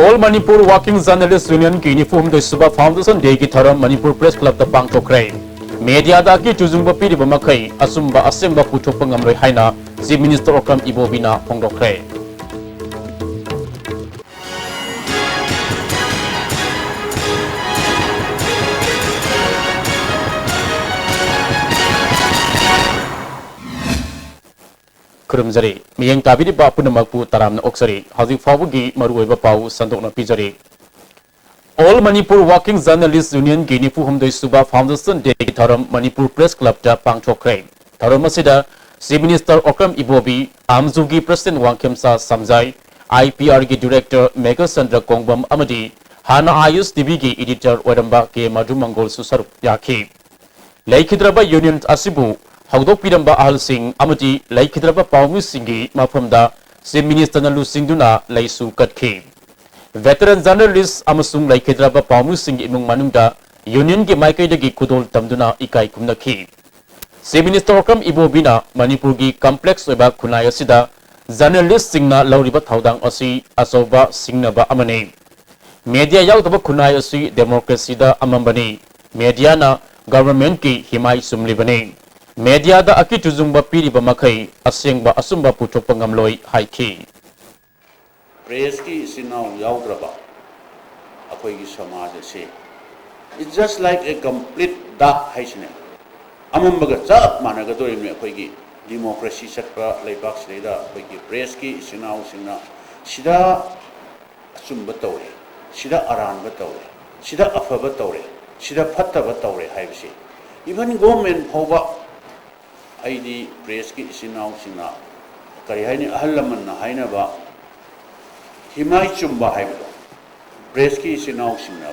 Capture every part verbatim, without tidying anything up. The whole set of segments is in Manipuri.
All Manipur Working Journalist Union ꯒꯤ ꯅꯤꯐꯨ ꯍꯨꯝꯗꯣꯏ ꯁꯨꯕ Foundation Day ꯒꯤ ꯊꯧꯔꯝ ꯃꯅꯤꯄꯨꯔ ꯄ꯭ꯔꯦꯁ ꯀ꯭ꯂꯕꯇ ꯄꯥꯡꯊꯣꯛꯈ꯭ꯔꯦ꯫ ꯃꯦꯗꯤꯌꯥꯗ ꯑꯀꯤ ꯇꯨꯖꯨꯡꯕ ꯄꯤꯔꯤꯕ ꯃꯈꯩ ꯑꯆꯨꯝꯕ ꯑꯁꯦꯡꯕ ꯄꯨꯊꯣꯛꯄ ꯉꯝꯂꯣꯏ ꯍꯥꯏꯅ Chief Minister ꯑꯣꯀ꯭ꯔꯝ ꯏꯕꯣꯕꯤꯅ ꯐꯣꯡꯗꯣꯛꯈ꯭ꯔꯦ꯫ ꯈꯨꯔꯨꯝꯖꯔꯤ꯫ ꯃꯤꯠꯌꯦꯡ ꯇꯥꯕꯤꯔꯤꯕ ꯄꯨꯝꯅꯃꯛꯄꯨ ꯇꯔꯥꯝꯅ ꯑꯣꯛꯆꯔꯤ꯫ ꯍꯧꯖꯤꯛ ꯐꯥꯎꯕꯒꯤ ꯃꯔꯨꯑꯣꯏꯕ ꯄꯥꯎ ꯁꯟꯗꯣꯛꯅ ꯄꯤꯖꯔꯤ꯫ All Manipur Working Journalist Union ꯒꯤ ꯅꯤꯐꯨ ꯍꯨꯝꯗꯣꯏ ꯁꯨꯕ Foundation Day ꯒꯤ ꯊꯧꯔꯝ ꯃꯅꯤꯄꯨꯔ ꯄ꯭ꯔꯦꯁ ꯀ꯭ꯂꯕꯇ ꯄꯥꯡꯊꯣꯛꯈ꯭ꯔꯦ꯫ ꯊꯧꯔꯝ ꯑꯁꯤꯗ Chief Minister ꯑꯣꯀ꯭ꯔꯝ ꯏꯕꯣꯕꯤ, ꯑꯥꯝꯖꯨꯒꯤ President ꯋꯥꯡꯈꯦꯝꯆꯥ ꯁꯝꯖꯥꯏ, IPR ꯒꯤ Director ꯃꯦꯘꯆꯟꯗ꯭ꯔ ꯀꯣꯡꯕꯝ ꯑꯃꯗꯤ ꯍꯥꯟꯅ ISTV ꯒꯤ Editor ꯑꯣꯏꯔꯝꯕ ꯀꯦ ꯃꯙꯨ ꯃꯪꯒꯣꯜꯁꯨ ꯁꯔꯨꯛ ꯌꯥꯈꯤ꯫ ꯂꯩꯈꯤꯗ꯭ꯔꯕ ꯌꯨꯅꯤꯌꯟ ꯑꯁꯤꯕꯨ ꯍꯧꯗꯣꯛꯄꯤꯔꯝꯕ ꯑꯍꯜꯁꯤꯡ ꯑꯃꯗꯤ ꯂꯩꯈꯤꯗ꯭ꯔꯕ ꯄꯥꯎꯃꯤꯁꯤꯡꯒꯤ ꯃꯐꯝꯗ Chief Minister ꯅ ꯂꯨꯆꯤꯡꯗꯨꯅ ꯂꯩꯁꯨ ꯀꯠꯈꯤ꯫ Veteran journalist ꯑꯃꯁꯨꯡ ꯂꯩꯈꯤꯗ꯭ꯔꯕ ꯄꯥꯎꯃꯤꯁꯤꯡꯒꯤ ꯏꯃꯨꯡ ꯃꯅꯨꯡꯗ ꯌꯨꯅꯤꯌꯟꯒꯤ ꯃꯥꯏꯀꯩꯗꯒꯤ ꯈꯨꯗꯣꯜ ꯇꯝꯗꯨꯅ ꯏꯀꯥꯏ ꯈꯨꯝꯅꯈꯤ꯫ Chief Minister ꯑꯣꯀ꯭ꯔꯝ ꯏꯕꯣꯕꯤꯅ ꯃꯅꯤꯄꯨꯔꯒꯤ complex ꯑꯣꯏꯕ ꯈꯨꯟꯅꯥꯏ ꯑꯁꯤꯗ ꯖꯔꯅꯦꯂꯤꯁꯁꯤꯡꯅ ꯂꯧꯔꯤꯕ ꯊꯧꯗꯥꯡ ꯑꯁꯤ ꯑꯆꯧꯕ ꯁꯤꯡꯅꯕ ꯑꯃꯅꯤ꯫ ꯃꯦꯗꯤꯌꯥ ꯌꯥꯎꯗꯕ ꯈꯨꯟꯅꯥꯏ ꯑꯁꯤ ꯗꯦꯃꯣꯀ꯭ꯔꯦꯁꯤꯗ ꯑꯃꯝꯕꯅꯤ꯫ ꯃꯦꯗꯤꯌꯥꯅ ꯒꯚꯔꯟꯃꯦꯟꯠꯀꯤ ꯍꯤꯃꯥꯏ ꯆꯨꯝꯂꯤꯕꯅꯤ꯫ ꯃꯦꯗꯤꯌꯥꯗ ꯑꯀꯤ ꯇꯨꯖꯨꯡꯕ ꯄꯤꯔꯤꯕ ꯃꯈꯩ ꯑꯁꯦꯡꯕ ꯑꯆꯨꯝꯕ ꯄꯨꯊꯣꯛꯄ ꯉꯝꯂꯣꯏ ꯍꯥꯏꯈꯤ꯫ ꯄ꯭ꯔꯦꯁꯀꯤ ꯏꯆꯤꯟ ꯏꯅꯥꯎ ꯌꯥꯎꯗ꯭ꯔꯕ ꯑꯩꯈꯣꯏꯒꯤ ꯁꯃꯥꯖ ꯑꯁꯤ, it's just like a complete dark ꯍꯥꯏꯁꯤꯅꯦ꯫ ꯑꯃꯝꯕꯒ ꯆꯞ ꯃꯥꯟꯅꯒꯗꯣꯔꯤꯕꯅꯤ꯫ ꯑꯩꯈꯣꯏꯒꯤ ꯗꯤꯃꯣꯀ꯭ꯔꯦꯁꯤ ꯆꯠꯄ ꯂꯩꯕꯥꯛꯁꯤꯗꯩꯗ ꯑꯩꯈꯣꯏꯒꯤ ꯄ꯭ꯔꯦꯁꯀꯤ ꯏꯆꯤꯟ ꯏꯅꯥꯎꯁꯤꯡꯅ ꯁꯤꯗ ꯑꯆꯨꯝꯕ ꯇꯧꯔꯦ, ꯁꯤꯗ ꯑꯔꯥꯟꯕ ꯇꯧꯔꯦ, ꯁꯤꯗ ꯑꯐꯕ ꯇꯧꯔꯦ, ꯁꯤꯗ ꯐꯠꯇꯕ ꯇꯧꯔꯦ ꯍꯥꯏꯕꯁꯤ, even government ꯐꯥꯎꯕ, ꯑꯩꯗꯤ ꯄ꯭ꯔꯦꯁꯀꯤ ꯏꯆꯤꯟ ꯏꯅꯥꯎꯁꯤꯡꯅ, ꯀꯔꯤ ꯍꯥꯏꯅꯤ, ꯑꯍꯜ ꯂꯃꯟꯅ ꯍꯥꯏꯅꯕ ꯍꯤꯃꯥꯏ ꯆꯨꯝꯕ ꯍꯥꯏꯕꯗꯣ, ꯄ꯭ꯔꯦꯁꯀꯤ ꯏꯆꯤꯟ ꯏꯅꯥꯎꯁꯤꯡꯅ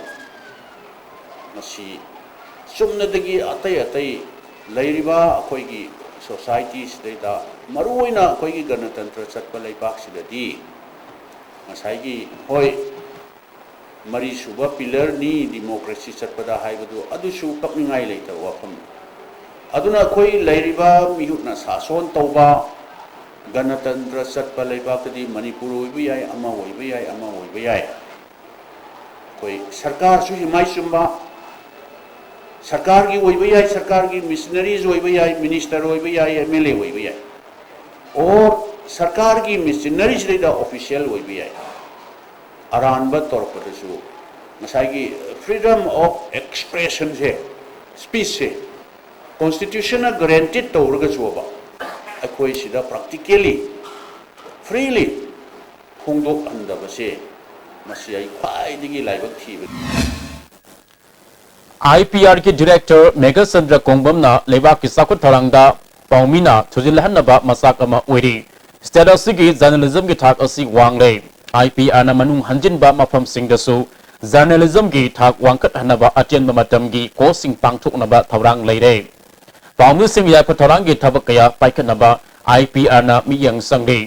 ꯃꯁꯤ ꯆꯨꯝꯅꯗꯒꯤ ꯑꯇꯩ ꯑꯇꯩ ꯂꯩꯔꯤꯕ ꯑꯩꯈꯣꯏꯒꯤ ꯁꯣꯁꯥꯏꯇꯤꯁꯤꯗꯩꯗ, ꯃꯔꯨꯑꯣꯏꯅ ꯑꯩꯈꯣꯏꯒꯤ ꯒꯅꯇꯟꯇ꯭ꯔ ꯆꯠꯄ ꯂꯩꯕꯥꯛꯁꯤꯗꯗꯤ, ꯉꯁꯥꯏꯒꯤ, ꯍꯣꯏ, ꯃꯔꯤꯁꯨꯕ ꯄꯤꯂꯔꯅꯤ ꯗꯤꯃꯣꯀ꯭ꯔꯦꯁꯤ ꯆꯠꯄꯗ ꯍꯥꯏꯕꯗꯨ, ꯑꯗꯨꯁꯨ ꯀꯞꯅꯤꯡꯉꯥꯏ ꯂꯩꯇꯕ ꯋꯥꯐꯝꯅꯤ꯫ ꯑꯗꯨꯅ ꯑꯩꯈꯣꯏ ꯂꯩꯔꯤꯕ ꯃꯤꯍꯨꯠꯅ ꯁꯥꯁꯣꯟ ꯇꯧꯕ, ꯒꯅꯇꯟꯇ꯭ꯔ ꯆꯠꯄ ꯂꯩꯕꯥꯛꯇꯗꯤ ꯃꯅꯤꯄꯨꯔ ꯑꯣꯏꯕ ꯌꯥꯏ, ꯑꯃ ꯑꯣꯏꯕ ꯌꯥꯏ, ꯑꯃ ꯑꯣꯏꯕ ꯌꯥꯏ꯫ ꯑꯩꯈꯣꯏ ꯁꯔꯀꯥꯔꯁꯨ ꯏꯃꯥꯏ ꯆꯨꯝꯕ, ꯁꯔꯀꯥꯔꯒꯤ ꯑꯣꯏꯕ ꯌꯥꯏ, ꯁꯔꯀꯥꯔꯒꯤ ꯃꯤꯁꯅꯔꯤꯁ ꯑꯣꯏꯕ ꯌꯥꯏ, ꯃꯤꯅꯤꯁꯇꯔ ꯑꯣꯏꯕ ꯌꯥꯏ, ꯑꯦꯝ ꯑꯦꯜ ꯑꯦ ꯑꯣꯏꯕ ꯌꯥꯏ, ꯑꯣꯔ ꯁꯔꯀꯥꯔꯒꯤ ꯃꯤꯁꯅꯔꯤꯁꯤꯗꯩꯗ ꯑꯣꯐꯤꯁꯤꯌꯦꯜ ꯑꯣꯏꯕ ꯌꯥꯏ꯫ ꯑꯔꯥꯟꯕ ꯇꯧꯔꯛꯄꯗꯁꯨ ꯉꯁꯥꯏꯒꯤ freedom of expressionꯁꯦ, speechꯁꯦ, constitutionꯅ guaranteed ꯇꯧꯔꯒꯁꯨꯕ, ꯑꯩꯈꯣꯏ ꯁꯤꯗ practically, freely ꯐꯣꯡꯗꯣꯛꯍꯟꯗꯕꯁꯦ, ꯃꯁꯤ ꯑꯩ ꯈ꯭ꯋꯥꯏꯗꯒꯤ ꯂꯥꯏꯕꯛ ꯊꯤꯕꯅꯤ꯫ ꯑꯥꯏ ꯄꯤ ꯑꯥꯔꯒꯤ ꯗꯤꯔꯦꯛꯇꯔ ꯃꯦꯘꯆꯟꯗ꯭ꯔ ꯀꯣꯡꯕꯝꯅ ꯂꯩꯕꯥꯛꯀꯤ ꯆꯥꯎꯈꯠ ꯊꯧꯔꯥꯡꯗ ꯄꯥꯎꯃꯤꯅ ꯊꯨꯖꯤꯜꯍꯟꯅꯕ ꯃꯆꯥꯛ ꯑꯃ ꯑꯣꯏꯔꯤ꯫ ꯁ꯭ꯇꯦꯠ ꯑꯁꯤꯒꯤ ꯖꯔꯅꯦꯂꯤꯖꯝꯒꯤ ꯊꯥꯛ ꯑꯁꯤ ꯋꯥꯡꯂꯦ꯫ ꯑꯥꯏ ꯄꯤ ꯑꯥꯔꯅ ꯃꯅꯨꯡ ꯍꯟꯖꯤꯟꯕ ꯃꯐꯝꯁꯤꯡꯗꯁꯨ ꯖꯔꯅꯦꯂꯤꯖꯝꯒꯤ ꯊꯥꯛ ꯋꯥꯡꯈꯠꯍꯟꯅꯕ ꯑꯇꯦꯟꯕ ꯃꯇꯝꯒꯤ ꯀꯣꯔꯁꯁꯤꯡ ꯄꯥꯡꯊꯣꯛꯅꯕ ꯊꯧꯔꯥꯡ ꯂꯩꯔꯦ꯫ ꯄꯥꯎꯃꯤꯁꯤꯡ ꯌꯥꯏꯐ ꯊꯧꯔꯥꯡꯒꯤ ꯊꯕꯛ ꯀꯌꯥ ꯄꯥꯏꯈꯠꯅꯕ ꯑꯥꯏ ꯄꯤ ꯑꯥꯔꯅ ꯃꯤꯠꯌꯦꯡ ꯆꯪꯂꯤ꯫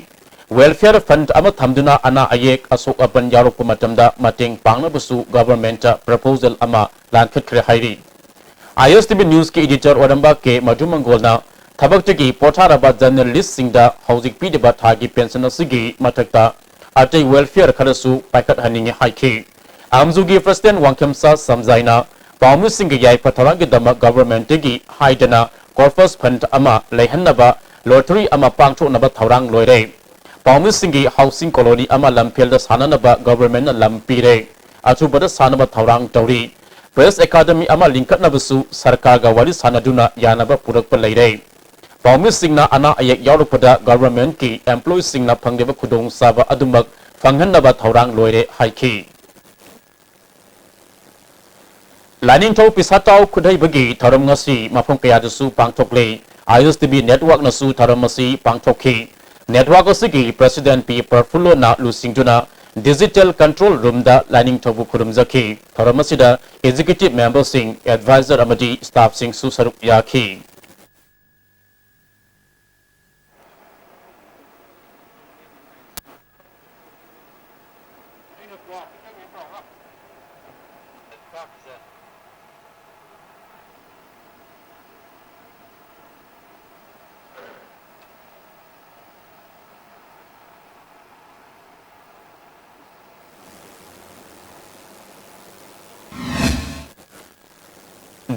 Welfare fund ꯑꯃ ꯊꯝꯗꯨꯅ ꯑꯅꯥ ꯑꯌꯦꯛ, ꯑꯁꯣꯛ ꯑꯄꯟ ꯌꯥꯎꯔꯛꯄ ꯃꯇꯝꯗ ꯃꯇꯦꯡ ꯄꯥꯡꯅꯕꯁꯨ ꯒꯚꯔꯟꯃꯦꯟꯠꯇ ꯄ꯭ꯔꯄꯣꯖꯦꯜ ꯑꯃ ꯂꯥꯟꯈꯠꯈ꯭ꯔꯦ ꯍꯥꯏꯔꯤ꯫ ꯑꯥꯏ ꯑꯦꯁ ꯇꯤ ꯚꯤ ꯅ꯭ꯌꯨꯁꯀꯤ ꯏꯗꯤꯇꯔ ꯑꯣꯏꯔꯝꯕ ꯀꯦ ꯃꯙꯨꯃꯪꯒꯣꯜꯅ ꯊꯕꯛꯇꯒꯤ ꯄꯣꯊꯥꯔꯕ ꯖꯔꯅꯦꯂꯤꯁꯁꯤꯡꯗ ꯍꯧꯖꯤꯛ ꯄꯤꯔꯤꯕ ꯊꯥꯒꯤ ꯄꯦꯟꯁꯟ ꯑꯁꯤꯒꯤ ꯃꯊꯛꯇ ꯑꯇꯩ welfare ꯈꯔꯁꯨ ꯄꯥꯏꯈꯠꯍꯟꯅꯤꯡꯏ ꯍꯥꯏꯈꯤ꯫ ꯑꯝꯖꯨꯒꯤ ꯄ꯭ꯔꯁꯤꯗꯦꯟꯠ ꯋꯥꯡꯈꯦꯝꯆꯥ ꯁꯝꯖꯥꯏꯅ ꯄꯥꯎꯃꯤꯁꯤꯡꯒꯤ ꯌꯥꯏꯐ ꯊꯧꯔꯥꯡꯒꯤꯗꯃꯛ ꯒꯚꯔꯟꯃꯦꯟꯠꯇꯒꯤ ꯍꯥꯏꯗꯅ corpus fund ꯑꯃ ꯂꯩꯍꯟꯅꯕ lottery ꯑꯃ ꯄꯥꯡꯊꯣꯛꯅꯕ ꯊꯧꯔꯥꯡ ꯂꯣꯏꯔꯦ꯫ ꯄꯥꯎꯃꯤꯁꯤꯡꯒꯤ housing colony ꯑꯃ ꯂꯝꯐꯦꯜꯗ ꯁꯥꯅꯅꯕ ꯒꯚꯔꯟꯃꯦꯟꯠꯅ ꯂꯝ ꯄꯤꯔꯦ꯫ ꯑꯊꯨꯕꯗ ꯁꯥꯅꯕ ꯊꯧꯔꯥꯡ ꯇꯧꯔꯤ꯫ Press Academy ꯑꯃ ꯂꯤꯡꯈꯠꯅꯕꯁꯨ ꯁꯔꯀꯥꯔꯒ ꯋꯥꯔꯤ ꯁꯥꯅꯗꯨꯅ ꯌꯥꯅꯕ ꯄꯨꯔꯛꯄ ꯂꯩꯔꯦ꯫ ꯄꯥꯎꯃꯤꯁꯤꯡꯅ ꯑꯅꯥ ꯑꯌꯦꯛ ꯌꯥꯎꯔꯛꯄꯗ ꯒꯚꯔꯟꯃꯦꯟꯠꯀꯤ employeeꯁꯤꯡꯅ ꯐꯪꯂꯤꯕ ꯈꯨꯗꯣꯡꯆꯥꯕ ꯑꯗꯨꯃꯛ ꯐꯪꯍꯟꯅꯕ ꯊꯧꯔꯥꯡ ꯂꯣꯏꯔꯦ ꯍꯥꯏꯈꯤ꯫ ꯂꯥꯏꯅꯤꯡꯊꯧ ꯄꯤꯁꯥꯇꯥꯎ ꯈꯨꯠꯍꯩꯕꯒꯤ ꯊꯧꯔꯝ ꯉꯁꯤ ꯃꯐꯝ ꯀꯌꯥꯗꯁꯨ ꯄꯥꯡꯊꯣꯛꯂꯦ꯫ ꯑꯥꯏ ꯑꯦꯁ ꯇꯤ ꯚꯤ networkꯅꯁꯨ ꯊꯧꯔꯝ ꯑꯁꯤ ꯄꯥꯡꯊꯣꯛꯈꯤ꯫ Network ꯑꯁꯤꯒꯤ president ꯄꯤ ꯄ꯭ꯔꯐꯨꯜꯂꯣꯅ ꯂꯨꯆꯤꯡꯗꯨꯅ digital control roomꯗ ꯂꯥꯏꯅꯤꯡꯊꯧꯕꯨ ꯈꯨꯔꯨꯝꯖꯈꯤ꯫ ꯊꯧꯔꯝ ꯑꯁꯤꯗ executive memberꯁꯤꯡ, advisor ꯑꯃꯗꯤ staffꯁꯤꯡꯁꯨ ꯁꯔꯨꯛ ꯌꯥꯈꯤ꯫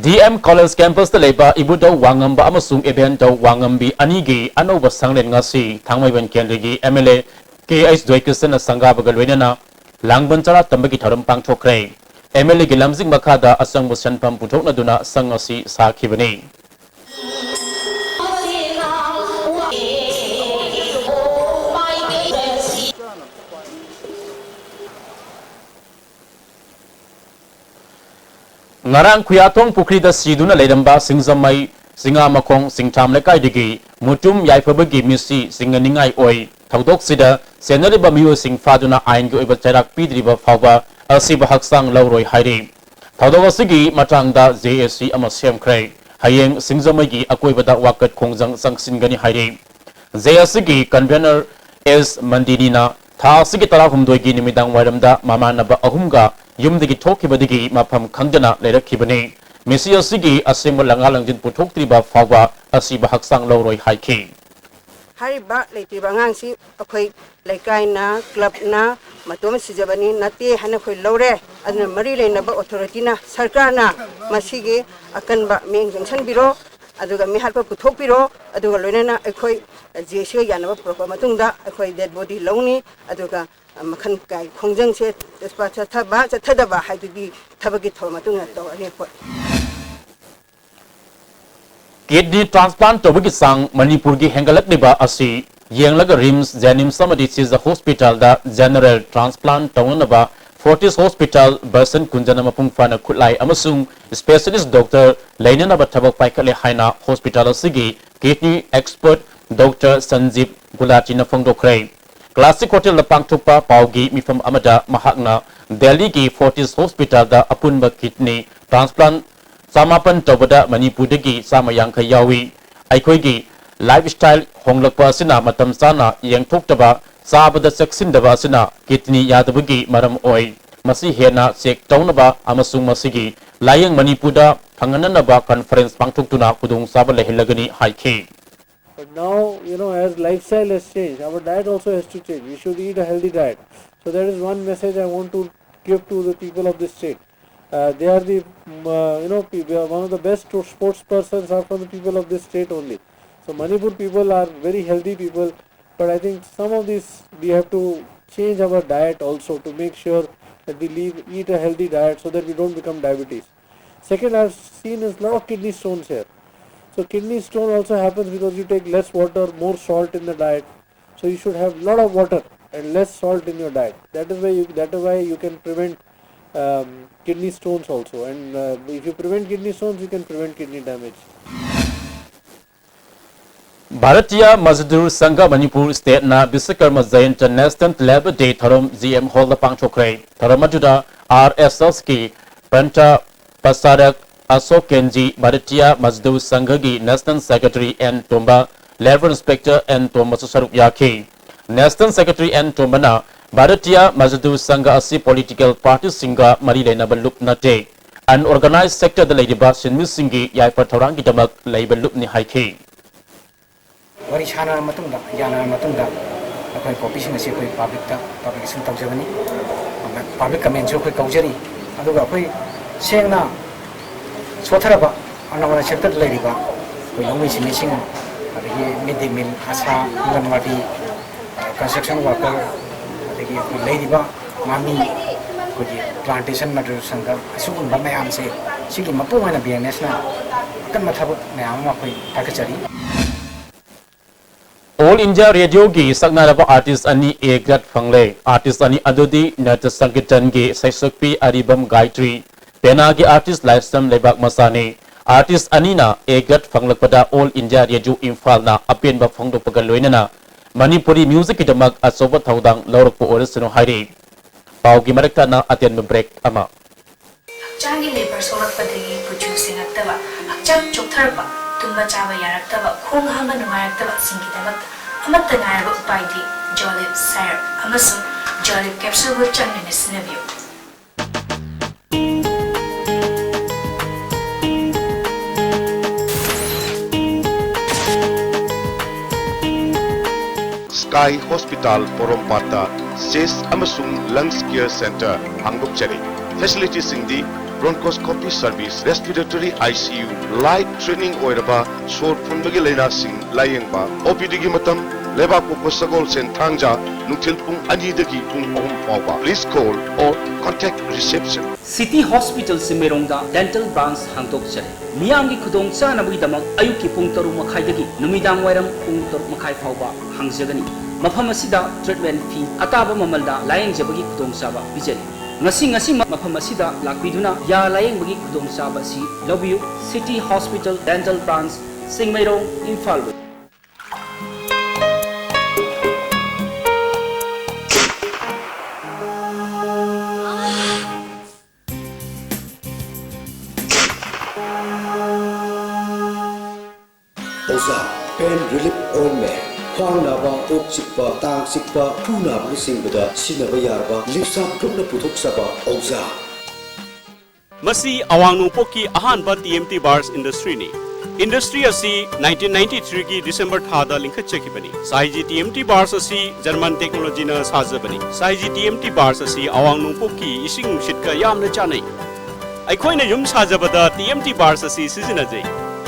ꯗꯤ ꯑꯦꯝ ꯀꯣꯂꯦꯖ ꯀꯦꯝꯄꯁꯇ ꯂꯩꯕ ꯏꯕꯨꯙꯧ ꯋꯥꯉꯝꯕ ꯑꯃꯁꯨꯡ ꯏꯕꯦꯟꯙꯧ ꯋꯥꯉꯝꯕꯤ ꯑꯅꯤꯒꯤ ꯑꯅꯧꯕ ꯁꯪꯂꯦꯟ ꯉꯁꯤ ꯊꯥꯡꯃꯩꯕꯟ ꯀꯦꯟꯗ꯭ꯔꯒꯤ M L A K H ꯖꯣꯏꯀꯤꯁꯟꯅ ꯁꯪꯒꯥꯕꯒ ꯂꯣꯏꯅꯅ ꯂꯥꯡꯕꯟ ꯆꯔꯥ ꯇꯝꯕꯒꯤ ꯊꯧꯔꯝ ꯄꯥꯡꯊꯣꯛꯈ꯭ꯔꯦ꯫ ꯑꯦꯝ ꯑꯦꯜ ꯑꯦꯒꯤ ꯂꯝꯖꯤꯡ ꯃꯈꯥꯗ ꯑꯆꯪꯕ ꯁꯦꯟꯐꯝ ꯄꯨꯊꯣꯛꯅꯗꯨꯅ ꯁꯪ ꯑꯁꯤ ꯁꯥꯈꯤꯕꯅꯤ꯫ ꯉꯔꯥꯡ ꯈꯨꯌꯥꯊꯣꯡ ꯄꯨꯈ꯭ꯔꯤꯗ ꯁꯤꯗꯨꯅ ꯂꯩꯔꯝꯕ ꯁꯤꯡꯖꯃꯩ ꯆꯤꯉꯥꯃꯈꯣꯡ ꯆꯤꯡꯊꯥꯝ ꯂꯩꯀꯥꯏꯗꯒꯤ ꯃꯨꯇꯨꯝ ꯌꯥꯏꯐꯕꯒꯤ ꯃꯤꯠꯁꯤ ꯆꯤꯡꯅꯅꯤꯡꯉꯥꯏ ꯑꯣꯏ꯫ ꯊꯧꯗꯣꯛꯁꯤꯗ ꯆꯦꯟꯅꯔꯤꯕ ꯃꯤꯑꯣꯏꯁꯤꯡ ꯐꯥꯗꯨꯅ ꯑꯥꯏꯟꯒꯤ ꯑꯣꯏꯕ ꯆꯩꯔꯥꯛ ꯄꯤꯗ꯭ꯔꯤꯕ ꯐꯥꯎꯕ ꯑꯁꯤꯕ ꯍꯛꯆꯥꯡ ꯂꯧꯔꯣꯏ ꯍꯥꯏꯔꯤ꯫ ꯊꯧꯗꯣꯛ ꯑꯁꯤꯒꯤ ꯃꯇꯥꯡꯗ ꯖꯦ ꯑꯦ ꯁꯤ ꯑꯃ ꯁꯦꯝꯈ꯭ꯔꯦ꯫ ꯍꯌꯦꯡ ꯁꯤꯡꯖꯃꯩꯒꯤ ꯑꯀꯣꯏꯕꯗ ꯋꯥꯀꯠ ꯈꯣꯡꯖꯪ ꯆꯪꯁꯤꯟꯒꯅꯤ ꯍꯥꯏꯔꯤ꯫ ꯖꯦ ꯑꯦ ꯁꯤꯒꯤ ꯀꯟꯚꯦꯅꯔ ꯑꯦꯁ ꯃꯟꯗꯤꯅꯤꯅ ꯊꯥ ꯑꯁꯤꯒꯤ ꯇꯔꯥꯍꯨꯝꯗꯣꯏꯒꯤ ꯅꯨꯃꯤꯗꯥꯡ ꯋꯥꯏꯔꯝꯗ ꯃꯃꯥꯟꯅꯕ ꯑꯍꯨꯝꯒ ꯌꯨꯝꯗꯒꯤ ꯊꯣꯛꯈꯤꯕꯗꯒꯤ ꯃꯐꯝ ꯈꯪꯗꯅ ꯂꯩꯔꯛꯈꯤꯕꯅꯤ꯫ ꯃꯤꯁꯤ ꯑꯁꯤꯒꯤ ꯑꯁꯦꯡꯕ ꯂꯪꯉꯥ ꯂꯪꯖꯤꯟ ꯄꯨꯊꯣꯛꯇ꯭ꯔꯤꯕ ꯐꯥꯎꯕ ꯑꯁꯤꯕ ꯍꯛꯆꯥꯡ ꯂꯧꯔꯣꯏ ꯍꯥꯏꯈꯤ꯫ ꯍꯥꯏꯔꯤꯕ ꯂꯩꯇ꯭ꯔꯤꯕ ꯑꯉꯥꯡꯁꯤ ꯑꯩꯈꯣꯏ ꯂꯩꯀꯥꯏꯅ, ꯀ꯭ꯂꯕꯅ ꯃꯇꯣꯝ ꯁꯤꯖꯕꯅꯤ ꯅꯠꯇꯦ ꯍꯥꯏꯅ ꯑꯩꯈꯣꯏ ꯂꯧꯔꯦ꯫ ꯑꯗꯨꯅ ꯃꯔꯤ ꯂꯩꯅꯕ ꯑꯣꯊꯣꯔꯤꯇꯤꯅ, ꯁꯔꯀꯥꯔꯅ ꯃꯁꯤꯒꯤ ꯑꯀꯟꯕ ꯃꯤꯠꯌꯦꯡ ꯆꯪꯁꯤꯟꯕꯤꯔꯣ, ꯑꯗꯨꯒ ꯃꯤꯍꯥꯠꯄ ꯄꯨꯊꯣꯛꯄꯤꯔꯣ, ꯑꯗꯨꯒ ꯂꯣꯏꯅꯅ ꯑꯩꯈꯣꯏ ꯖꯦ ꯑꯦ ꯁꯤꯒ ꯌꯥꯅꯕ ꯄꯨꯔꯛꯄ ꯃꯇꯨꯡꯗ ꯑꯩꯈꯣꯏ ꯗꯦꯗ ꯕꯣꯗꯤ ꯂꯧꯅꯤ, ꯑꯗꯨꯒ ꯃꯈꯜ ꯀꯌꯥꯒꯤ ꯈꯣꯡꯖꯪꯁꯦ ꯆꯠꯊꯕ ꯆꯠꯊꯗꯕ ꯍꯥꯏꯗꯨꯗꯤ ꯊꯕꯛꯀꯤ ꯊꯧꯔꯝ ꯃꯇꯨꯡ ꯏꯟꯅ ꯇꯧꯔꯅꯤ ꯑꯩꯈꯣꯏ꯫ ꯀꯤꯗꯅꯤ ꯇ꯭ꯔꯥꯟꯁꯄ꯭ꯂꯥꯟ ꯇꯧꯕꯒꯤ ꯆꯥꯡ ꯃꯅꯤꯄꯨꯔꯒꯤ ꯍꯦꯟꯒꯠꯂꯛꯂꯤꯕ ꯑꯁꯤ ꯌꯦꯡꯂꯒ ꯔꯤꯝꯁ, ꯖꯦꯅꯤꯝꯁ ꯑꯃꯗꯤ ꯁꯤꯖ ꯍꯣꯁꯄꯤꯇꯥꯜꯗ ꯖꯦꯅꯔꯦꯜ ꯇ꯭ꯔꯥꯟꯁꯄ꯭ꯂꯥꯟ ꯇꯧꯅꯅꯕ ꯐꯣꯔꯇꯤꯁ ꯍꯣꯁꯄꯤꯇꯥꯜ ꯕꯁꯟ ꯀꯨꯟꯖꯅ ꯃꯄꯨꯡ ꯐꯥꯅ ꯈꯨꯠꯂꯥꯏ ꯑꯃꯁꯨꯡ ꯁ꯭ꯄꯦꯁꯤꯌꯦꯂꯤꯁ ꯗꯣꯛꯇꯔ ꯂꯩꯅꯅꯕ ꯊꯕꯛ ꯄꯥꯏꯈꯠꯂꯦ ꯍꯥꯏꯅ ꯍꯣꯁꯄꯤꯇꯥꯜ ꯑꯁꯤꯒꯤ ꯀꯤꯗꯅꯤ ꯑꯦꯛꯁꯄꯔꯠ ꯗꯣꯛꯇꯔ ꯁꯟꯖꯤꯞ ꯒꯨꯂꯥꯇꯤꯅ ꯐꯣꯡꯗꯣꯛꯈ꯭ꯔꯦ꯫ ꯀ꯭ꯂꯥꯁꯤꯛ ꯍꯣꯇꯦꯜꯗ ꯄꯥꯡꯊꯣꯛꯄ ꯄꯥꯎꯒꯤ ꯃꯤꯐꯝ ꯑꯃꯗ ꯃꯍꯥꯛꯅ ꯗꯦꯜꯂꯤꯒꯤ ꯐꯣꯔꯇꯤꯁ ꯍꯣꯁꯄꯤꯇꯥꯜꯗ ꯑꯄꯨꯟꯕ ꯀꯤꯗꯅꯤ ꯇ꯭ꯔꯥꯟꯁꯄ꯭ꯂꯥꯟ ꯆꯃꯥꯄꯟ ꯇꯧꯕꯗ ꯃꯅꯤꯄꯨꯔꯗꯒꯤ ꯆꯥꯝꯃ ꯌꯥꯡꯈꯩ ꯌꯥꯎꯏ꯫ ꯑꯩꯈꯣꯏꯒꯤ ꯂꯥꯏꯐ ꯁ꯭ꯇꯥꯏꯜ ꯍꯣꯡꯂꯛꯄ ꯑꯁꯤꯅ ꯃꯇꯝ ꯆꯥꯅ ꯌꯦꯡꯊꯣꯛꯇꯕ, ꯆꯥꯕꯗ ꯆꯦꯛꯁꯤꯟꯗꯕ ꯑꯁꯤꯅ ꯀꯤꯗꯅꯤ ꯌꯥꯗꯕꯒꯤ ꯃꯔꯝ ꯑꯣꯏ꯫ ꯃꯁꯤ ꯍꯦꯟꯅ ꯆꯦꯛ ꯇꯧꯅꯕ ꯑꯃꯁꯨꯡ ꯃꯁꯤꯒꯤ ꯂꯥꯌꯦꯡ ꯃꯅꯤꯄꯨꯔꯗ ꯐꯪꯍꯟꯅꯅꯕ ꯀꯟꯐꯔꯦꯟꯁ ꯄꯥꯡꯊꯣꯛꯇꯨꯅ ꯈꯨꯗꯣꯡꯆꯥꯕ ꯂꯩꯍꯜꯂꯒꯅꯤ ꯍꯥꯏꯈꯤ꯫ But now, you know, as lifestyle has changed, our diet also has to change. We should eat a healthy diet. So that is one message I want to give to the people of this state. Uh, they are the, mm, uh, you know, pe- they are one of the best to- sports persons are from the people of this state only. So Manipur people are very healthy people, but I think some of these we have to change our diet also to make sure that we leave, eat a healthy diet so that we don't become diabetes. Second, I've seen is lot of kidney stones here. So kidney stone also happens because you take less water, more salt in the diet. So you should have lot of water and less salt in your diet. That is why you, that is why you can prevent um, kidney stones also. And uh, if you prevent kidney stones, you can prevent kidney damage. Bharatiya Mazdoor Sangha Manipur State na Vishwakarma Jayanta National Labour Day ꯊꯧꯔꯝ G M Hall ꯗ ꯄꯥꯡꯊꯣꯛꯈ꯭ꯔꯦ꯫ ꯊꯧꯔꯝ ꯑꯗꯨꯗ R S S ꯀꯤ Panta Pasarak Ashok Kenji, Bharatiya Mazdoor Sangha ꯒꯤ National Secretary N Tomba, Labour Inspector N Tombaꯁꯨ ꯁꯔꯨꯛ ꯌꯥꯈꯤ꯫ National Secretary N Tombana Bharatiya Mazdoor Sangha ꯑꯁꯤ political party ꯁꯤꯡꯒ ꯃꯔꯤ ꯂꯩꯅꯕ ꯂꯨꯞ ꯅꯠꯇꯦ꯫ Unorganized sector ꯗ ꯂꯩꯔꯤꯕ ꯁꯤꯟꯃꯤꯁꯤꯡꯒꯤ ꯌꯥꯏꯐ ꯊꯧꯔꯥꯡꯒꯤꯗꯃꯛ ꯂꯩꯕ ꯂꯨꯞꯅꯤ ꯍꯥꯏꯈꯤ꯫ ꯋꯥꯔꯤ ꯁꯥꯟꯅꯔ ꯃꯇꯨꯡꯗ, ꯌꯥꯅꯔ ꯃꯇꯨꯡꯗ ꯑꯩꯈꯣꯏ ꯄꯣꯄꯤꯁꯤꯡ ꯑꯁꯤ ꯑꯩꯈꯣꯏ ꯄꯥꯕ꯭ꯂꯤꯛꯇ ꯄꯥꯕ꯭ꯂꯤꯀꯦꯁꯟ ꯇꯧꯖꯕꯅꯤ꯫ ꯄꯥꯕ꯭ꯂꯤꯛ ꯀꯃꯦꯟꯁꯨ ꯑꯩꯈꯣꯏ ꯀꯧꯖꯔꯤ꯫ ꯑꯗꯨꯒ ꯑꯩꯈꯣꯏ ꯁꯦꯡꯅ ꯁꯣꯠꯊꯔꯕ ꯑꯅꯧꯕ ꯁꯦꯛꯇꯔꯗ ꯂꯩꯔꯤꯕ ꯑꯩꯈꯣꯏ ꯂꯧꯃꯤ ꯁꯤꯟꯃꯤꯁꯤꯡ, ꯑꯗꯒꯤ ꯃꯤꯗ ꯗꯦ ꯃꯤꯜ, ꯑꯁꯥ, ꯑꯪꯒꯟꯋꯥꯗꯤ, ꯀꯟꯁꯇ꯭ꯔꯛꯁꯟ ꯋꯥꯔꯀꯔ, ꯑꯗꯒꯤ ꯑꯩꯈꯣꯏ ꯂꯩꯔꯤꯕ ꯉꯥꯃꯤ, ꯑꯩꯈꯣꯏꯒꯤ ꯄ꯭ꯂꯥꯟꯇꯦꯁꯟ ꯃꯖꯗꯨꯔ ꯁꯪꯘ, ꯑꯁꯤꯒꯨꯝꯕ ꯃꯌꯥꯝꯁꯦ, ꯁꯤꯒꯤ ꯃꯄꯨꯡ ꯑꯣꯏꯅ ꯕꯤ ꯑꯦꯝ ꯑꯦꯁꯅ ꯑꯀꯟꯕ ꯊꯕꯛ ꯃꯌꯥꯝ ꯑꯃ ꯑꯩꯈꯣꯏ ꯄꯥꯏꯈꯠꯆꯔꯤ꯫ All India Radio ꯒꯤ ꯁꯛꯅꯥꯏꯔꯕ artist ꯑꯅꯤ A grade ꯐꯪꯂꯦ꯫ Artist ꯑꯅꯤ ꯑꯗꯨꯗꯤ ꯅꯇ꯭ꯌ ꯁꯪꯀꯤꯔꯇꯟꯒꯤ ꯁꯩꯁꯛꯄꯤ ꯑꯔꯤꯕꯝ ꯒꯥꯌꯇ꯭ꯔꯤ, ꯄꯦꯅꯥꯒꯤ artist ꯂꯥꯏꯁ꯭ꯔꯝ ꯂꯩꯕꯥꯛ ꯃꯆꯥꯅꯤ꯫ Artist ꯑꯅꯤꯅ A grade ꯐꯪꯂꯛꯄꯗ All India Radio ꯏꯝꯐꯥꯜꯅ ꯑꯄꯦꯟꯕ ꯐꯣꯡꯗꯣꯛꯄꯒ ꯂꯣꯏꯅꯅ ꯃꯅꯤꯄꯨꯔꯤ musicꯀꯤꯗꯃꯛ ꯑꯆꯧꯕ ꯊꯧꯗꯥꯡ ꯂꯧꯔꯛꯄ ꯑꯣꯏꯔꯁꯅꯨ ꯍꯥꯏꯔꯤ꯫ ꯄꯥꯎꯒꯤ ꯃꯔꯛꯇ ꯑꯇꯦꯟꯕ break ꯑꯃ꯫ ꯍꯛꯆꯥꯡꯒꯤ ꯂꯦꯕꯔ ꯁꯣꯛꯂꯛꯄꯗꯒꯤ ꯀꯨꯆꯨ ꯁꯦꯡꯉꯛꯇꯕ, ꯍꯛꯆꯥꯡ ꯆꯣꯛꯊꯔꯛꯄ, ꯇꯨꯝꯕ ꯆꯥꯕ ꯌꯥꯔꯛꯇꯕ, ꯈꯣꯡ ꯍꯥꯝꯕ ꯅꯨꯡꯉꯥꯏꯔꯛꯇꯕꯁꯤꯡꯒꯤꯗꯃꯛꯇ ꯑꯃꯠꯇ ꯉꯥꯏꯔꯕ ꯎꯄꯥꯏꯗꯤ ꯖꯣꯂꯤꯞ ꯁꯥꯏꯔꯞ ꯑꯃꯁꯨꯡ ꯖꯣꯂꯤꯞ ꯀꯦꯞꯁꯨꯜꯕꯨ ꯆꯥꯡ ꯅꯥꯏꯅ ꯁꯤꯖꯤꯟꯅꯕꯤꯌꯨ꯫ Sky Hospital ꯄꯣꯔꯣꯝꯄꯥꯠꯇ Chest ꯑꯃꯁꯨꯡ Lungs Care Center ꯍꯥꯡꯗꯣꯛꯆꯔꯦ꯫ Facilitiesꯁꯤꯡꯗꯤ bronchoscopy service, respiratory I C U, light training ꯑꯣꯏꯔꯕ ꯁꯣꯔ ꯐꯨꯟꯕꯒꯤ ꯂꯥꯏꯅꯥꯁꯤꯡ ꯂꯥꯌꯦꯡꯕ, O P Dꯒꯤ ꯃꯇꯝ ꯂꯩꯕꯥꯛꯄꯣꯛꯄ ꯁꯒꯣꯜꯁꯦꯟ ꯊꯥꯡꯖ ꯅꯨꯡꯊꯤꯜ ꯄꯨꯡ ꯑꯅꯤꯗꯒꯤ ꯄꯨꯡ ꯑꯍꯨꯝ ꯐꯥꯎꯕ꯫ Please call or contact reception. City Hospital ꯁꯤꯡꯃꯩꯔꯣꯡꯗ dental branch ꯍꯥꯡꯗꯣꯛꯆꯔꯦ꯫ ꯃꯤꯌꯥꯝꯒꯤ ꯈꯨꯗꯣꯡꯆꯥꯅꯕꯒꯤꯗꯃꯛ ꯑꯌꯨꯛꯀꯤ ꯄꯨꯡ ꯇꯔꯨꯛ ꯃꯈꯥꯏꯗꯒꯤ ꯅꯨꯃꯤꯗꯥꯡ ꯋꯥꯏꯔꯝ ꯄꯨꯡ ꯇꯔꯨꯛ ꯃꯈꯥꯏ ꯐꯥꯎꯕ ꯍꯥꯡꯖꯒꯅꯤ꯫ ꯃꯐꯝ ꯑꯁꯤꯗ treatment fee ꯑꯇꯥꯕ ꯃꯃꯜꯗ ꯂꯥꯌꯦꯡꯖꯕꯒꯤ ꯈꯨꯗꯣꯡꯆꯥꯕ ꯄꯤꯖꯔꯤ꯫ ꯉꯁꯤ ꯉꯁꯤ ꯃꯐꯝ ꯑꯁꯤꯗ ꯂꯥꯛꯄꯤꯗꯨꯅ ꯌꯥ ꯂꯥꯌꯦꯡꯕꯒꯤ ꯈꯨꯗꯣꯡꯆꯥꯕ ꯑꯁꯤ ꯂꯧꯕꯤꯌꯨ꯫ City Hospital Dental Branch, Singmeirong, Imphal west. ꯑꯣꯖꯥ, pain relief ointment, ꯈ꯭ꯋꯥꯡ ꯅꯥꯕ, ꯀꯣꯛ ꯆꯤꯛꯄ, ꯇꯥꯡ ꯆꯤꯛꯄ, ꯈꯨ ꯅꯥꯕꯅꯆꯤꯡꯕꯗ ꯁꯤꯖꯤꯟꯅꯕ ꯌꯥꯔꯕ ꯂꯤꯞꯁꯥꯞ ꯒ꯭ꯔꯨꯞꯅ ꯄꯨꯊꯣꯛꯆꯕ ꯑꯣꯖꯥ꯫ ꯃꯁꯤ ꯑꯋꯥꯡ ꯅꯣꯡꯄꯣꯛꯀꯤ ꯑꯍꯥꯟꯕ T M T Bars industryꯅꯤ꯫ Industry ꯑꯁꯤ nineteen ninety-threeꯒꯤ December ꯊꯥꯗ ꯂꯤꯡꯈꯠꯆꯈꯤꯕꯅꯤ꯫ ꯁꯥꯏꯖꯤ T M T Bars ꯑꯁꯤ German technologyꯅ ꯁꯥꯖꯕꯅꯤ꯫ ꯁꯥꯏꯖꯤ T M T Bars ꯑꯁꯤ ꯑꯋꯥꯡ ꯅꯣꯡꯄꯣꯛꯀꯤ ꯏꯁꯤꯡ ꯅꯨꯡꯁꯤꯠꯀ ꯌꯥꯝꯅ ꯆꯥꯅꯩ꯫ ꯑꯩꯈꯣꯏꯅ ꯌꯨꯝ ꯁꯥꯖꯕꯗ T M T Bars ꯑꯁꯤ ꯁꯤꯖꯤꯟꯅꯖꯩ꯫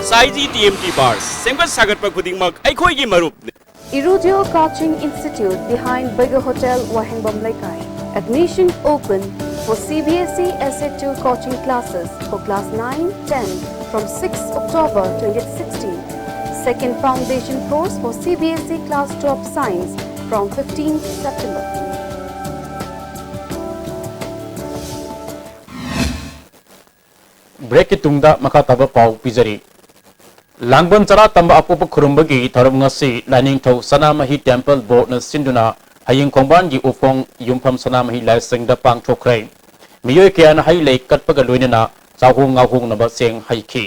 ꯁꯥꯏꯖꯤ T M T Bars, ꯁꯦꯝꯒꯠ ꯁꯥꯒꯠꯄ ꯈꯨꯗꯤꯡꯃꯛ ꯑꯩꯈꯣꯏꯒꯤ ꯃꯔꯨꯞꯅꯤ꯫ Irudio Coaching Institute behind Bigger Hotel, Wahengbam Leikai. Admission open for C B S E Essay two coaching classes for class nine, ten from sixth October twenty sixteen. Second foundation course for C B S E class twelve science from fifteenth September. Breakꯀꯤ ꯇꯨꯡꯗ ꯃꯈꯥ ꯇꯥꯕ ꯄꯥꯎ ꯄꯤꯖꯔꯤ꯫ ꯂꯥꯡꯕꯟ ꯆꯔꯥ ꯇꯝꯕ ꯑꯄꯣꯛꯄ ꯈꯨꯔꯨꯝꯕꯒꯤ ꯊꯧꯔꯝ ꯉꯁꯤ ꯂꯥꯏꯅꯤꯡꯊꯧ ꯁꯅꯥꯃꯍꯤ Temple Boardꯅ ꯁꯤꯟꯗꯨꯅ ꯍꯌꯤꯡ ꯈꯣꯡꯕꯥꯟꯒꯤ ꯎꯐꯣꯡ ꯌꯨꯝꯐꯝ ꯁꯅꯥꯃꯍꯤ ꯂꯥꯏꯁꯪꯗ ꯄꯥꯡꯊꯣꯛꯈ꯭ꯔꯦ꯫ ꯃꯤꯑꯣꯏ ꯀꯌꯥꯅ ꯍꯩ ꯂꯩ ꯀꯠꯄꯒ ꯂꯣꯏꯅꯅ ꯆꯥꯍꯣꯡ ꯉꯥꯍꯣꯡꯅꯕ ꯆꯦꯡ ꯍꯩꯈꯤ꯫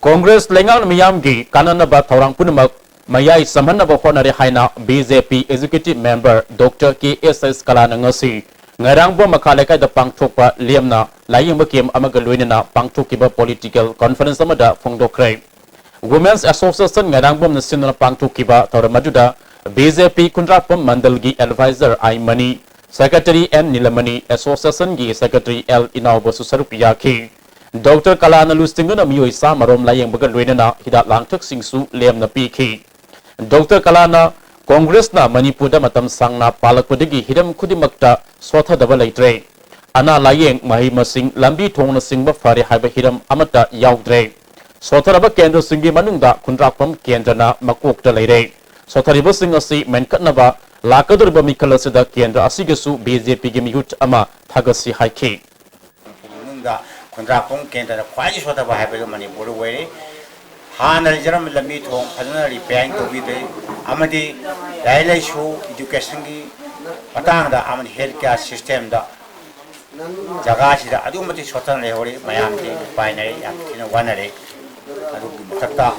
ꯀꯣꯡꯒ꯭ꯔꯦꯁ ꯂꯩꯉꯥꯛꯅ ꯃꯤꯌꯥꯝꯒꯤ ꯀꯥꯟꯅꯅꯕ ꯊꯧꯔꯥꯡ ꯄꯨꯝꯅꯃꯛ ꯃꯌꯥꯏ ꯆꯝꯍꯟꯅꯕ ꯍꯣꯠꯅꯔꯦ ꯍꯥꯏꯅ B J P Executive Member Doctor K S S ꯀꯂꯥꯅ ꯉꯁꯤ ꯉꯥꯏꯔꯥꯡꯕꯝ ꯃꯈꯥ ꯂꯩꯀꯥꯏꯗ ꯄꯥꯡꯊꯣꯛꯄ ꯂꯦꯝꯅ ꯂꯥꯏꯌꯦꯡꯕ camp ꯑꯃꯒ ꯂꯣꯏꯅꯅ ꯄꯥꯡꯊꯣꯛꯈꯤꯕ political conference ꯑꯃꯗ ꯐꯣꯡꯗꯣꯛꯈ꯭ꯔꯦ꯫ Women's Association ꯉꯥꯏꯔꯥꯡꯕꯝꯅ ꯁꯤꯟꯗꯨꯅ ꯄꯥꯡꯊꯣꯛꯈꯤꯕ ꯊꯧꯔꯝ ꯑꯗꯨꯗ ꯕꯤ ꯖꯦ ꯄꯤ ꯈꯨꯟꯗ꯭ꯔꯥꯛꯄꯝ ꯃꯟꯗꯜꯒꯤ advisor I Mani, secretary N Nilamani, ꯑꯦꯁꯣꯁꯤꯌꯦꯁꯟꯒꯤ ꯁꯦꯀ꯭ꯔꯦꯇꯔꯤ ꯑꯦꯜ ꯏꯅꯥꯎꯕꯁꯨ ꯁꯔꯨꯛ ꯌꯥꯈꯤ꯫ ꯗꯣꯛꯇꯔ ꯀꯂꯥꯅ ꯂꯨꯆꯤꯡꯗꯨꯅ ꯃꯤꯑꯣꯏ ꯆꯥꯝꯃꯔꯣꯝ ꯂꯥꯌꯦꯡꯕꯒ ꯂꯣꯏꯅꯅ ꯍꯤꯗꯥꯛ ꯂꯥꯡꯊꯛꯁꯤꯡꯁꯨ ꯂꯦꯝꯅ ꯄꯤꯈꯤ꯫ ꯗꯣꯛꯇꯔ ꯀꯂꯥꯅ ꯀꯣꯡꯒ꯭ꯔꯦꯁꯅ ꯃꯅꯤꯄꯨꯔꯗ ꯃꯇꯝ ꯁꯥꯡꯅ ꯄꯥꯜꯂꯛꯄꯗꯒꯤ ꯍꯤꯔꯝ ꯈꯨꯗꯤꯡꯃꯛꯇ ꯁꯣꯠꯊꯗꯕ ꯂꯩꯇ꯭ꯔꯦ꯫ ꯑꯅꯥ ꯂꯥꯌꯦꯡ, ꯃꯍꯩ ꯃꯁꯤꯡ, ꯂꯝꯕꯤ ꯊꯣꯡꯅꯆꯤꯡꯕ ꯐꯔꯦ ꯍꯥꯏꯕ ꯍꯤꯔꯝ ꯑꯃꯠꯇ ꯌꯥꯎꯗ꯭ꯔꯦ꯫ ꯁꯣꯠꯊꯔꯕ ꯀꯦꯟꯗ꯭ꯔꯁꯤꯡꯒꯤ ꯃꯅꯨꯡꯗ ꯈꯨꯟꯗ꯭ꯔꯥꯛꯄꯝ ꯀꯦꯟꯗ꯭ꯔꯅ ꯃꯀꯣꯛꯇ ꯂꯩꯔꯦ꯫ ꯁꯣꯠꯊꯔꯤꯕꯁꯤꯡ ꯑꯁꯤ ꯃꯦꯟꯈꯠꯅꯕ ꯂꯥꯛꯀꯗꯧꯔꯤꯕ ꯃꯤꯈꯜ ꯑꯁꯤꯗ ꯀꯦꯟꯗ꯭ꯔ ꯑꯁꯤꯒꯤꯁꯨ ꯕꯤ ꯖꯦ ꯄꯤꯒꯤ ꯃꯤꯍꯨꯠ ꯑꯃ ꯊꯥꯒꯠꯁꯤ ꯍꯥꯏꯈꯤ꯫ ꯃꯅꯨꯡꯗ ꯈꯨꯟꯗ꯭ꯔꯥꯛꯄꯝ ꯀꯦꯟꯗ꯭ꯔꯗ ꯈ꯭ꯋꯥꯏꯗꯒꯤ ꯁꯣꯠꯊꯕ ꯍꯥꯏꯕꯗꯨ ꯃꯅꯤꯄꯨꯔꯗ ꯑꯣꯏꯔꯦ꯫ ꯍꯥꯟꯅ ꯂꯩꯖꯔꯝꯕ ꯂꯝꯕꯤ ꯊꯣꯡ ꯐꯖꯅ ꯔꯤꯄꯦꯌꯥꯔꯤꯡ ꯇꯧꯕꯤꯗꯦ, ꯑꯃꯗꯤ ꯂꯥꯏꯔꯤꯛ ꯂꯥꯏꯁꯨ, ꯏꯗꯨꯀꯦꯁꯟꯒꯤ ꯃꯇꯥꯡꯗ, ꯑꯃꯗꯤ ꯍꯦꯜꯊ ꯀꯤꯌꯔ ꯁꯤꯁꯇꯦꯝꯗ ꯖꯒꯥꯁꯤꯗ ꯑꯗꯨꯛꯀꯤ ꯃꯇꯤꯛ ꯁꯣꯠꯊꯅ ꯂꯩꯍꯧꯔꯤ꯫ ꯃꯌꯥꯝꯁꯤ ꯎꯄꯥꯏ ꯂꯩꯔꯦ, ꯌꯥꯝ ꯊꯤꯅ ꯋꯥꯅꯔꯦ꯫ ꯑꯗꯨꯒꯤ ꯃꯊꯛꯇ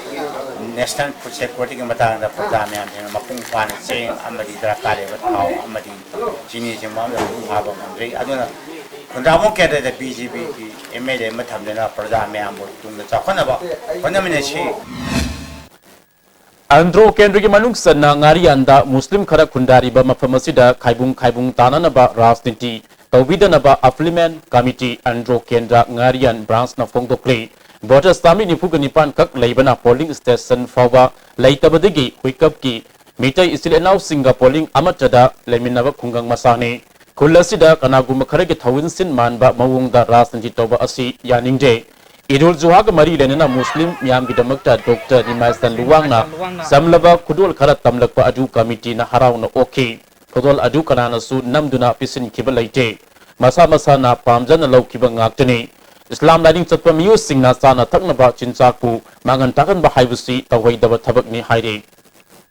ꯅꯦꯁꯅꯦꯜ ꯐꯨꯗ ꯁꯦꯀ꯭ꯌꯨꯔꯤꯇꯤꯒꯤ ꯃꯇꯥꯡꯗ ꯄ꯭ꯔꯖꯥ ꯃꯌꯥꯝꯁꯤꯅ ꯃꯄꯨꯡ ꯐꯥꯅ ꯆꯦꯡ ꯑꯃꯗꯤ ꯗꯔꯀꯥꯔ ꯂꯩꯕ ꯊꯥꯎ ꯑꯃꯗꯤ ꯆꯤꯅꯤꯁꯤꯡ ꯃꯐꯝꯗ ꯃꯄꯨꯡ ꯐꯥꯕ ꯉꯝꯗ꯭ꯔꯤ꯫ ꯑꯗꯨꯅ ꯈꯨꯟꯗ꯭ꯔꯥꯛꯄꯝ ꯀꯦꯟꯗ꯭ꯔꯗ ꯕꯤ ꯖꯦ ꯄꯤꯒꯤ ꯑꯦꯝ ꯑꯦꯜ ꯑꯦ ꯑꯃ ꯊꯝꯗꯨꯅ ꯄ꯭ꯔꯖꯥ ꯃꯌꯥꯝꯕꯨ ꯇꯨꯡꯗ ꯆꯥꯎꯈꯠꯅꯕ ꯍꯣꯠꯅꯃꯤꯟꯅꯁꯤ꯫ ꯑꯟꯗ꯭ꯔꯣ ꯀꯦꯟꯗ꯭ꯔꯒꯤ ꯃꯅꯨꯡ ꯆꯟꯅ ꯉꯥꯔꯤꯌꯥꯟꯗ ꯃꯨꯁꯂꯤꯝ ꯈꯔ ꯈꯨꯟꯗꯥꯔꯤꯕ ꯃꯐꯝ ꯑꯁꯤꯗ ꯈꯥꯏꯕꯨꯡ ꯈꯥꯏꯕꯨꯡ ꯇꯥꯅꯅꯕ ꯔꯥꯖꯅꯤꯇꯤ ꯇꯧꯕꯤꯗꯅꯕ ꯑꯐꯤꯂꯤꯃꯦꯟ ꯀꯃꯤꯇꯤ ꯑꯟꯗ꯭ꯔꯣ ꯀꯦꯟꯗ꯭ꯔ ꯉꯥꯔꯤꯌꯥꯟ ꯕ꯭ꯔꯥꯟꯁꯅ ꯐꯣꯡꯗꯣꯛꯂꯤ꯫ ꯚꯣꯇꯔꯁ ꯆꯥꯃꯔꯤ ꯅꯤꯐꯨꯒ ꯅꯤꯄꯥꯟ ꯈꯛ ꯂꯩꯕꯅ ꯄꯣꯂꯤꯡ ꯁ꯭ꯇꯦꯁꯟ ꯐꯥꯎꯕ ꯂꯩꯇꯕꯗꯒꯤ ꯍꯨꯏꯀꯞꯀꯤ ꯃꯤꯇꯩ ꯏꯆꯤꯜ ꯏꯅꯥꯎꯁꯤꯡꯒ ꯄꯣꯂꯤꯡ ꯑꯃꯠꯇꯗ ꯂꯩꯃꯤꯟꯅꯕ ꯈꯨꯡꯒꯪ ꯃꯆꯥꯅꯤ꯫ ꯈꯨꯜ ꯑꯁꯤꯗ ꯀꯅꯥꯒꯨꯝꯕ ꯈꯔꯒꯤ ꯊꯧꯑꯣꯏꯟꯁꯤꯟ ꯃꯥꯟꯕ ꯃꯑꯣꯡꯗ ꯔꯥꯖꯅꯤꯇꯤ ꯇꯧꯕ ꯑꯁꯤ ꯌꯥꯅꯤꯡꯗꯦ꯫ ꯏꯗꯨꯜ ꯖꯨꯍꯥꯒ ꯃꯔꯤ ꯂꯩꯅꯅ ꯃꯨꯁꯂꯤꯝ ꯃꯤꯌꯥꯝꯒꯤꯗꯃꯛꯇ ꯗꯣꯛꯇꯔ ꯅꯤꯃꯥꯏꯁꯟ ꯂꯨꯋꯥꯡꯅ ꯆꯝꯂꯕ ꯈꯨꯗꯣꯜ ꯈꯔ ꯇꯝꯂꯛꯄ ꯑꯗꯨ ꯀꯃꯤꯇꯤꯅ ꯍꯔꯥꯎꯅ ꯑꯣꯛꯈꯤ꯫ ꯈꯨꯗꯣꯜ ꯑꯗꯨ ꯀꯅꯥꯅꯁꯨ ꯅꯝꯗꯨꯅ ꯄꯤꯁꯤꯟꯈꯤꯕ ꯂꯩꯇꯦ꯫ ꯃꯁꯥ ꯃꯁꯥꯅ ꯄꯥꯝꯖꯅ ꯂꯧꯈꯤꯕ ꯉꯥꯛꯇꯅꯤ꯫ ꯏꯁꯂꯥꯝ ꯂꯥꯏꯅꯤꯡ ꯆꯠꯄ ꯃꯤꯑꯣꯏꯁꯤꯡꯅ ꯆꯥꯅ ꯊꯛꯅꯕ ꯆꯤꯟꯖꯥꯛꯄꯨ ꯃꯥꯡꯍꯟ ꯇꯥꯛꯍꯟꯕ ꯍꯥꯏꯕꯁꯤ ꯇꯧꯍꯩꯗꯕ ꯊꯕꯛꯅꯤ ꯍꯥꯏꯔꯤ꯫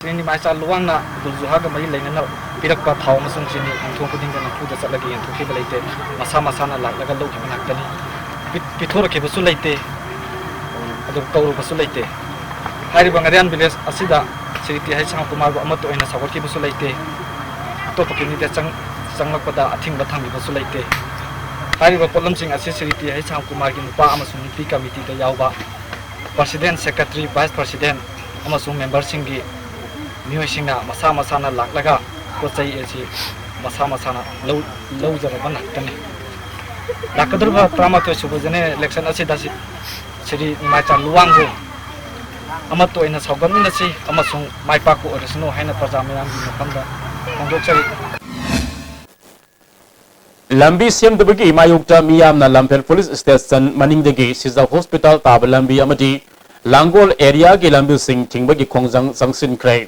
ꯅꯤꯃꯥꯏꯆꯥ ꯂꯨꯋꯥꯡꯅ ꯏꯗꯨꯜ ꯖꯨꯍꯥꯒ ꯃꯔꯤ ꯂꯩꯅꯅ ꯄꯤꯔꯛꯄ ꯊꯥꯎ ꯑꯃꯁꯨꯡ ꯆꯤꯅꯤ ꯌꯨꯝꯊꯣꯡ ꯈꯨꯗꯤꯡꯗ ꯅꯝꯐꯨꯗ ꯆꯠꯂꯒ ꯌꯦꯟꯊꯣꯛꯈꯤꯕ ꯂꯩꯇꯦ꯫ ꯃꯁꯥ ꯃꯁꯥꯅ ꯂꯥꯛꯂꯒ ꯂꯧꯈꯤꯕ ꯉꯥꯛꯇꯅꯤ꯫ ꯄꯤ-, ꯄꯤꯊꯣꯔꯛꯈꯤꯕꯁꯨ ꯂꯩꯇꯦ꯫ ꯑꯗꯨ ꯀꯧꯔꯨꯕꯁꯨ ꯂꯩꯇꯦ꯫ ꯍꯥꯏꯔꯤꯕ ꯉꯥꯔꯤꯌꯥꯟ ꯚꯤꯂꯦꯖ ꯑꯁꯤꯗ ꯁ꯭ꯔꯤ ꯇꯤ ꯍꯩꯆ ꯁꯥꯝꯀꯨꯃꯥꯔꯕꯨ ꯑꯃꯠꯇ ꯑꯣꯏꯅ ꯁꯧꯒꯠꯈꯤꯕꯁꯨ ꯂꯩꯇꯦ꯫ ꯑꯇꯣꯞꯄ ꯀꯦꯟꯗꯤꯗꯦꯠ ꯆꯪ-, ꯆꯪꯂꯛꯄꯗ ꯑꯊꯤꯡꯕ ꯊꯝꯈꯤꯕꯁꯨ ꯂꯩꯇꯦ꯫ ꯍꯥꯏꯔꯤꯕ ꯄꯣꯠꯂꯝꯁꯤꯡ ꯑꯁꯤ ꯁ꯭ꯔꯤ ꯇꯤ ꯍꯩꯆ ꯁꯥꯝꯀꯨꯃꯥꯔꯒꯤ ꯅꯨꯄꯥ ꯑꯃꯁꯨꯡ ꯅꯨꯄꯤ ꯀꯃꯤꯇꯤꯗ ꯌꯥꯎꯕ ꯄ꯭ꯔꯁꯤꯗꯦꯟ, ꯁꯦꯀ꯭ꯔꯦꯇꯔꯤ, ꯚꯥꯏꯁ ꯄ꯭ꯔꯁꯤꯗꯦꯟ ꯑꯃꯁꯨꯡ ꯃꯦꯝꯕꯔꯁꯤꯡꯒꯤ ꯃꯤꯑꯣꯏꯁꯤꯡꯅ ꯃꯁꯥ ꯃꯁꯥꯅ ꯂꯥꯛꯂꯒ ꯄꯣꯠ ꯆꯩ ꯑꯁꯤ ꯃꯁꯥ ꯃꯁꯥꯅ ꯂꯧ-, ꯂꯧꯖꯔꯕ ꯉꯥꯛꯇꯅꯤ꯫ ꯂꯥꯛꯀꯗꯧꯔꯤꯕ ꯇꯔꯥꯃꯥꯊꯣꯏ ꯁꯨꯕ general election ꯑꯁꯤꯗ ꯁꯤ-, ꯁ꯭ꯔꯤ ꯅꯤꯃꯥꯏꯆꯥ ꯂꯨꯋꯥꯡꯕꯨ ꯑꯃꯠꯇ ꯑꯣꯏꯅ ꯁꯧꯒꯠꯃꯤꯟꯅꯁꯤ ꯑꯃꯁꯨꯡ ꯃꯥꯏ ꯄꯥꯛꯄ ꯑꯣꯏꯔꯁꯅꯨ ꯍꯥꯏꯅ ꯄ꯭ꯔꯖꯥ ꯃꯌꯥꯝꯒꯤ ꯃꯐꯝꯗ ꯐꯣꯡꯗꯣꯛꯆꯔꯤ꯫ ꯂꯝꯕꯤ ꯁꯦꯝꯗꯕꯒꯤ ꯃꯥꯌꯣꯛꯇ ꯃꯤꯌꯥꯝꯅ ꯂꯝꯐꯦꯜ police station ꯃꯅꯤꯡꯗꯒꯤ ꯁꯤꯖ hospital ꯇꯥꯕ ꯂꯝꯕꯤ ꯑꯃꯗꯤ ꯂꯥꯡꯒꯣꯜ areaꯒꯤ ꯂꯝꯕꯤꯁꯤꯡ ꯊꯤꯡꯕꯒꯤ ꯈꯣꯡꯖꯪ ꯆꯪꯁꯤꯟꯈ꯭ꯔꯦ꯫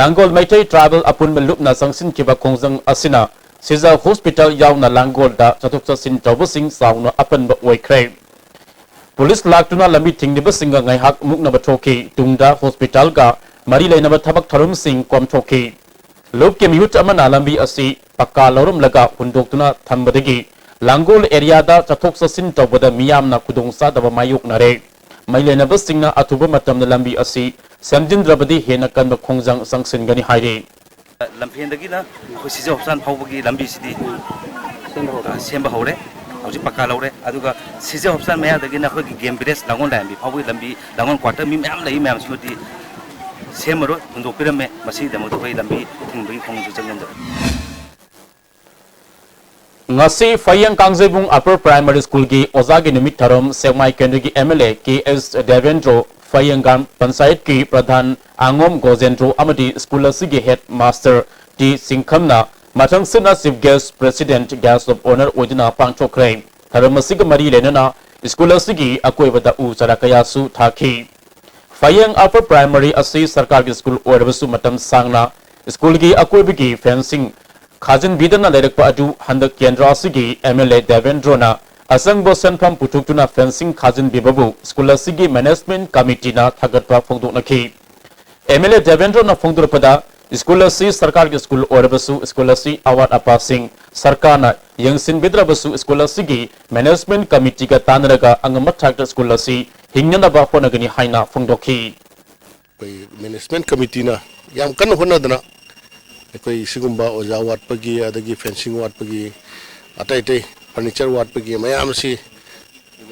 ꯂꯥꯡꯒꯣꯜ ꯃꯩꯇꯩ tribal ꯑꯄꯨꯟꯕ ꯂꯨꯞꯅ ꯆꯪꯁꯤꯟꯈꯤꯕ ꯈꯣꯡꯖꯪ ꯑꯁꯤꯅ ꯁꯤꯖ hospital ꯌꯥꯎꯅ ꯂꯥꯡꯒꯣꯜꯗ ꯆꯠꯊꯣꯛ ꯆꯠꯁꯤꯟ ꯇꯧꯕꯁꯤꯡ ꯆꯥꯎꯅ ꯑꯄꯟꯕ ꯑꯣꯏꯈ꯭ꯔꯦ꯫ Police ꯂꯥꯛꯇꯨꯅ ꯂꯝꯕꯤ ꯊꯤꯡꯂꯤꯕꯁꯤꯡꯒ ꯉꯥꯏꯍꯥꯛ ꯃꯨꯛꯅꯕ ꯊꯣꯛꯈꯤ꯫ ꯇꯨꯡꯗ hospitalꯒ ꯃꯔꯤ ꯂꯩꯅꯕ ꯊꯕꯛ ꯊꯧꯔꯝꯁꯤꯡ ꯀꯣꯝꯊꯣꯛꯈꯤ꯫ ꯂꯨꯞꯀꯤ ꯃꯤꯍꯨꯠ ꯑꯃꯅ ꯂꯝꯕꯤ ꯑꯁꯤ ꯄꯛꯀꯥ ꯂꯧꯔꯝꯂꯒ ꯍꯨꯟꯗꯣꯛꯇꯨꯅ ꯊꯝꯕꯗꯒꯤ ꯂꯥꯡꯒꯣꯜ areaꯗ ꯆꯠꯊꯣꯛ ꯆꯠꯁꯤꯟ ꯇꯧꯕꯗ ꯃꯤꯌꯥꯝꯅ ꯈꯨꯗꯣꯡꯆꯥꯗꯕ ꯃꯥꯌꯣꯛꯅꯔꯦ꯫ ꯃꯩ ꯂꯩꯅꯕꯁꯤꯡꯅ ꯑꯊꯨꯕ ꯃꯇꯝꯗ ꯂꯝꯕꯤ ꯑꯁꯤ ꯁꯦꯝꯖꯤꯟꯗ꯭ꯔꯕꯗꯤ ꯍꯦꯟꯅ ꯀꯟꯕ ꯈꯣꯡꯖꯪ ꯆꯪꯁꯤꯟꯒꯅꯤ ꯍꯥꯏꯔꯤ꯫ ꯂꯝꯐꯦꯟꯗꯒꯤꯅ ꯑꯩꯈꯣꯏ ꯁꯤꯖ hospital ꯐꯥꯎꯕꯒꯤ ꯂꯝꯕꯤꯁꯤꯗꯤ, ꯁꯦꯝꯕ ꯍꯧꯔꯦ꯫ ꯑ, ꯁꯦꯝꯕ ꯍꯧꯔꯦ꯫ ꯍꯧꯖꯤꯛ ꯄꯛꯀꯥ ꯂꯧꯔꯦ꯫ ꯑꯗꯨꯒ ꯁꯤꯖ hospital ꯃꯌꯥꯗꯒꯤꯅ ꯑꯩꯈꯣꯏꯒꯤ game village ꯂꯥꯡꯒꯣꯜ ꯂꯥꯏꯔꯦꯝꯕꯤ ꯐꯥꯎꯕꯒꯤ ꯂꯝꯕꯤ, ꯂꯥꯡꯒꯣꯜ quarter ꯃꯤ ꯃꯌꯥꯝ ꯂꯩ ꯃꯌꯥꯝꯁꯤꯃꯗꯤ ꯁꯦꯝꯃꯔꯣꯏ, ꯍꯨꯟꯗꯣꯛꯄꯤꯔꯝꯃꯦ꯫ ꯃꯁꯤꯒꯤꯗꯃꯛꯇ ꯑꯩꯈꯣꯏ ꯂꯝꯕꯤ ꯊꯤꯡꯕꯒꯤ ꯈꯣꯡꯖꯪ ꯆꯪꯖꯟꯖꯔꯦ꯫ ꯉꯁꯤ ꯐꯌꯦꯡ ꯀꯥꯡꯖꯩꯕꯨꯡ Upper Primary Schoolꯒꯤ ꯑꯣꯖꯥꯒꯤ ꯅꯨꯃꯤꯠ ꯊꯧꯔꯝ ꯁꯦꯛꯃꯥꯏ ꯀꯦꯟꯗ꯭ꯔꯒꯤ MLA ꯀꯦ ꯑꯦꯁ ꯗꯦꯕꯦꯟꯗ꯭ꯔꯣ, ꯐꯌꯦꯡ ꯒ꯭ꯔꯥꯝ ꯄꯟꯆꯥꯌꯠꯀꯤ ꯄ꯭ꯔꯙꯥꯟ ꯑꯉꯣꯝ ꯒꯣꯖꯦꯟꯗ꯭ꯔꯣ ꯑꯃꯗꯤ school ꯑꯁꯤꯒꯤ headmaster ꯇꯤ ꯁꯤꯡꯈꯝꯅ ꯃꯊꯪꯁꯤꯠꯅ chief guest president guest of honour ꯑꯣꯏꯗꯨꯅ ꯄꯥꯡꯊꯣꯛꯈ꯭ꯔꯦ꯫ ꯊꯧꯔꯝ ꯑꯁꯤꯒ ꯃꯔꯤ ꯂꯩꯅꯅ school ꯑꯁꯤꯒꯤ ꯑꯀꯣꯏꯕꯗ ꯎ ꯆꯥꯔꯥ ꯀꯌꯥꯁꯨ ꯊꯥꯈꯤ꯫ ꯐꯌꯦꯡ Upper Primary ꯑꯁꯤ ꯁꯔꯀꯥꯔꯒꯤ school ꯑꯣꯏꯔꯕꯁꯨ ꯃꯇꯝ ꯁꯥꯡꯅ schoolꯒꯤ ꯑꯀꯣꯏꯕꯒꯤ fencing ꯈꯥꯖꯤꯟꯕꯤꯗꯅ ꯂꯩꯔꯛꯄ ꯑꯗꯨ ꯍꯟꯗꯛ ꯀꯦꯟꯗ꯭ꯔ ꯑꯁꯤꯒꯤ MLA ꯗꯦꯕꯦꯟꯗ꯭ꯔꯣꯅ ꯑꯆꯪꯕ ꯁꯦꯟꯐꯝ ꯄꯨꯊꯣꯛꯇꯨꯅ fencing ꯈꯥꯖꯤꯟꯕꯤꯕꯕꯨ school ꯑꯁꯤꯒꯤ management committeeꯅ ꯊꯥꯒꯠꯄ ꯐꯣꯡꯗꯣꯛꯅꯈꯤ꯫ MLA ꯗꯦꯕꯦꯟꯗ꯭ꯔꯣꯅ ꯐꯣꯡꯗꯣꯔꯛꯄꯗ, school ꯑꯁꯤ ꯁꯔꯀꯥꯔꯒꯤ school ꯑꯣꯏꯔꯕꯁꯨ school ꯑꯁꯤ ꯑꯋꯥꯠ ꯑꯄꯥꯁꯤꯡ ꯁꯔꯀꯥꯔꯅ ꯌꯦꯡꯁꯤꯟꯕꯤꯗ꯭ꯔꯕꯁꯨ school ꯑꯁꯤꯒꯤ management committeeꯒ ꯇꯥꯟꯅꯔꯒ ꯑꯉꯝꯕ ꯊꯥꯛꯇ school ꯑꯁꯤ ꯍꯤꯡꯅꯅꯕ ꯍꯣꯠꯅꯒꯅꯤ ꯍꯥꯏꯅ ꯐꯣꯡꯗꯣꯛꯈꯤ꯫ ꯑꯩꯈꯣꯏ management committeeꯅ ꯌꯥꯝ ꯀꯟꯅ ꯍꯣꯠꯅꯗꯅ ꯑꯩꯈꯣꯏ ꯁꯤꯒꯨꯝꯕ ꯑꯣꯖꯥ ꯋꯥꯠꯄꯒꯤ, ꯑꯗꯒꯤ fencing ꯋꯥꯠꯄꯒꯤ, ꯑꯇꯩ ꯑꯇꯩ furniture ꯋꯥꯠꯄꯒꯤ ꯃꯌꯥꯝ ꯑꯁꯤ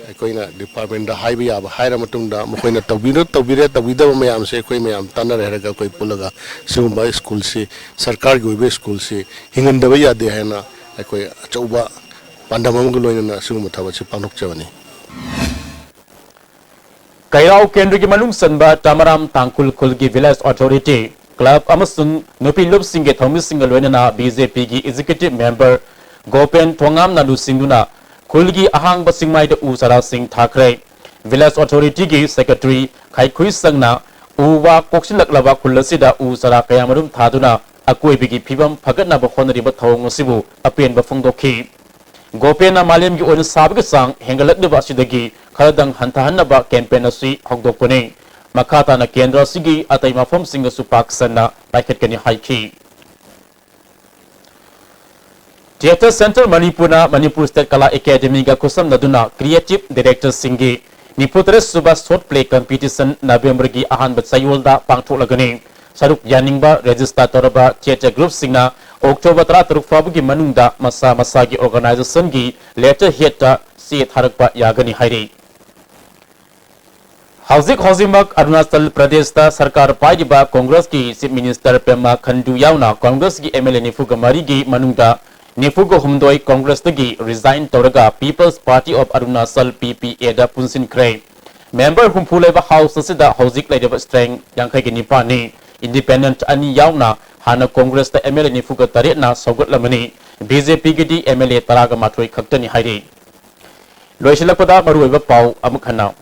ꯑꯩꯈꯣꯏꯅ ꯗꯤꯄꯥꯔꯠꯃꯦꯟꯗ ꯍꯥꯏꯕ ꯌꯥꯕ ꯍꯥꯏꯔ ꯃꯇꯨꯡꯗ, ꯃꯈꯣꯏꯅ ꯇꯧꯕꯤꯔ ꯇꯧꯕꯤꯔꯦ, ꯇꯧꯕꯤꯗꯕ ꯃꯌꯥꯝꯁꯦ ꯑꯩꯈꯣꯏ ꯃꯌꯥꯝ ꯇꯥꯟꯅꯔꯦ ꯍꯥꯏꯔꯒ, ꯑꯩꯈꯣꯏ ꯄꯨꯜꯂꯒ ꯁꯤꯒꯨꯝꯕ ꯁ꯭ꯀꯨꯜꯁꯤ, ꯁꯔꯀꯥꯔꯒꯤ ꯑꯣꯏꯕ ꯁ꯭ꯀꯨꯜꯁꯤ ꯍꯤꯡꯍꯟꯗꯕ ꯌꯥꯗꯦ ꯍꯥꯏꯅ ꯑꯩꯈꯣꯏ ꯑꯆꯧꯕ ꯄꯥꯟꯗꯝ ꯑꯃꯒ ꯂꯣꯏꯅꯅ ꯁꯤꯒꯨꯝꯕ ꯊꯕꯛꯁꯤ ꯄꯥꯡꯊꯣꯛꯆꯕꯅꯤ꯫ ꯀꯩꯔꯥꯎ ꯀꯦꯟꯗ꯭ꯔꯒꯤ ꯃꯅꯨꯡ ꯆꯟꯕ ꯇꯃꯔꯥꯝ ꯇꯥꯡꯈꯨꯜ ꯈꯨꯜꯒꯤ ꯚꯤꯂꯦꯖ ꯑꯣꯊꯣꯔꯤꯇꯤ, ꯀ꯭ꯂꯕ ꯑꯃꯁꯨꯡ ꯅꯨꯄꯤ ꯂꯨꯞꯁꯤꯡꯒꯤ ꯊꯧꯃꯤꯁꯤꯡꯒ ꯂꯣꯏꯅꯅ ꯕꯤ ꯖꯦ ꯄꯤꯒꯤ ꯑꯦꯛꯖꯤꯀ꯭ꯌꯨꯇꯤꯚ ꯃꯦꯝꯕꯔ ꯒꯣꯄꯦꯟ ꯊꯣꯉꯥꯝꯅ ꯂꯨꯆꯤꯡꯗꯨꯅ ꯈꯨꯜꯒꯤ ꯑꯍꯥꯡꯕ ꯆꯤꯡꯃꯥꯏꯗ ꯎ ꯆꯥꯔꯥꯁꯤꯡ ꯊꯥꯈ꯭ꯔꯦ꯫ ꯚꯤꯂꯦꯖ ꯑꯣꯊꯣꯔꯤꯇꯤꯒꯤ ꯁꯦꯀ꯭ꯔꯦꯇꯔꯤ ꯈꯥꯏꯈꯨꯏ ꯁꯪꯅ ꯎ ꯋꯥ ꯀꯣꯛꯁꯤꯜꯂꯛꯂꯕ ꯈꯨꯜ ꯑꯁꯤꯗ ꯎ ꯆꯥꯔꯥ ꯀꯌꯥꯃꯔꯨꯝ ꯊꯥꯗꯨꯅ ꯑꯀꯣꯏꯕꯒꯤ ꯐꯤꯕꯝ ꯐꯒꯠꯅꯕ ꯍꯣꯠꯅꯔꯤꯕ ꯊꯧꯑꯣꯡ ꯑꯁꯤꯕꯨ ꯑꯄꯦꯟꯕ ꯐꯣꯡꯗꯣꯛꯈꯤ꯫ ꯒꯣꯄꯦꯟꯅ ꯃꯥꯂꯦꯝꯒꯤ ꯑꯣꯏꯅ ꯁꯥꯕꯒꯤ ꯆꯥꯡ ꯍꯦꯟꯒꯠꯂꯛꯂꯤꯕ ꯑꯁꯤꯗꯒꯤ ꯈꯔꯗꯪ ꯍꯟꯊꯍꯟꯅꯕ ꯀꯦꯝꯄꯦꯟ ꯑꯁꯤ ꯍꯧꯗꯣꯛꯄꯅꯤ꯫ ꯃꯈꯥ ꯇꯥꯅ ꯀꯦꯟꯗ꯭ꯔ ꯑꯁꯤꯒꯤ ꯑꯇꯩ ꯃꯐꯝꯁꯤꯡꯗꯁꯨ ꯄꯥꯛ ꯁꯟꯅ ꯄꯥꯏꯈꯠꯀꯅꯤ ꯍꯥꯏꯈꯤ꯫ ꯊꯤꯌꯦꯇꯔ ꯁꯦꯟꯇꯔ ꯃꯅꯤꯄꯨꯔꯅ ꯃꯅꯤꯄꯨꯔ ꯁ꯭ꯇꯦꯠ ꯀꯂꯥ ꯑꯦꯀꯥꯗꯦꯃꯤꯒ ꯈꯨꯠꯁꯝꯅꯗꯨꯅ ꯀ꯭ꯔꯤꯌꯦꯇꯤꯚ ꯗꯤꯔꯦꯛꯇꯔꯁꯤꯡꯒꯤ ꯅꯤꯐꯨꯇꯔꯦꯠ ꯁꯨꯕ ꯁꯣꯔꯠ ꯄ꯭ꯂꯦ ꯀꯝꯄꯤꯇꯤꯁꯟ ꯅꯕꯦꯝꯕꯔꯒꯤ ꯑꯍꯥꯟꯕ ꯆꯌꯣꯜꯗ ꯄꯥꯡꯊꯣꯛꯂꯒꯅꯤ꯫ ꯁꯔꯨꯛ ꯌꯥꯅꯤꯡꯕ ꯔꯦꯖꯤꯁꯇꯥꯔ ꯇꯧꯔꯕ ꯊꯤꯌꯦꯇꯔ ꯒ꯭ꯔꯨꯞꯁꯤꯡꯅ ꯑꯣꯛꯇꯣꯕꯔ ꯇꯔꯥꯇꯔꯨꯛ ꯐꯥꯎꯕꯒꯤ ꯃꯅꯨꯡꯗ ꯃꯁꯥ ꯃꯁꯥꯒꯤ ꯑꯣꯔꯒꯅꯥꯏꯖꯦꯁꯟꯒꯤ ꯂꯦꯇꯔ ꯍꯦꯗꯇ ꯆꯦ ꯊꯥꯔꯛꯄ ꯌꯥꯒꯅꯤ ꯍꯥꯏꯔꯤ꯫ ꯍꯧꯖꯤꯛ ꯍꯧꯖꯤꯛꯃꯛ ꯑꯔꯨꯅꯥꯆꯜ ꯄ꯭ꯔꯗꯦꯁꯇ ꯁꯔꯀꯥꯔ ꯄꯥꯏꯔꯤꯕ ꯀꯣꯡꯒ꯭ꯔꯦꯁꯀꯤ ꯆꯤꯐ ꯃꯤꯅꯤꯁꯇꯔ ꯄꯦꯃꯥ ꯈꯟꯗꯨ ꯌꯥꯎꯅ ꯀꯣꯡꯒ꯭ꯔꯦꯁꯀꯤ ꯑꯦꯝ ꯑꯦꯜ ꯑꯦ ꯅꯤꯐꯨꯒ ꯃꯔꯤꯒꯤ ꯃꯅꯨꯡꯗ ꯅꯤꯐꯨꯒ ꯍꯨꯝꯗꯣꯏ ꯀꯣꯡꯒ꯭ꯔꯦꯁꯇꯒꯤ ꯔꯤꯖꯥꯏꯟ ꯇꯧꯔꯒ people's party of Arunachal, P P ꯑꯦꯗ ꯄꯨꯟꯁꯤꯟꯈ꯭ꯔꯦ꯫ ꯃꯦꯝꯕꯔ ꯍꯨꯝꯐꯨ ꯂꯩꯕ ꯍꯥꯎꯁ ꯑꯁꯤꯗ ꯍꯧꯖꯤꯛ ꯂꯩꯔꯤꯕ ꯁ꯭ꯇ꯭ꯔꯦꯡ ꯌꯥꯡꯈꯩꯒ ꯅꯤꯄꯥꯟꯅꯤ꯫ ꯏꯟꯗꯤꯄꯦꯟꯗꯦꯟꯠ ꯑꯅꯤ ꯌꯥꯎꯅ ꯍꯥꯟꯅ ꯀꯣꯡꯒ꯭ꯔꯦꯁꯇ ꯑꯦꯝ ꯑꯦꯜ ꯑꯦ ꯅꯤꯐꯨꯒ ꯇꯔꯦꯠꯅ ꯁꯧꯒꯠꯂꯝꯃꯅꯤ꯫ ꯕꯤ ꯖꯦ ꯄꯤꯒꯤꯗꯤ ꯑꯦꯝ ꯑꯦꯜ ꯑꯦ ꯇꯔꯥꯒ ꯃꯥꯊꯣꯏ ꯈꯛꯇꯅꯤ ꯍꯥꯏꯔꯤ꯫ ꯂꯣꯏꯁꯤꯜꯂꯛꯄꯗ ꯃꯔꯨꯑꯣꯏꯕ ꯄꯥꯎ ꯑꯃꯨꯛ ꯍꯟꯅ꯫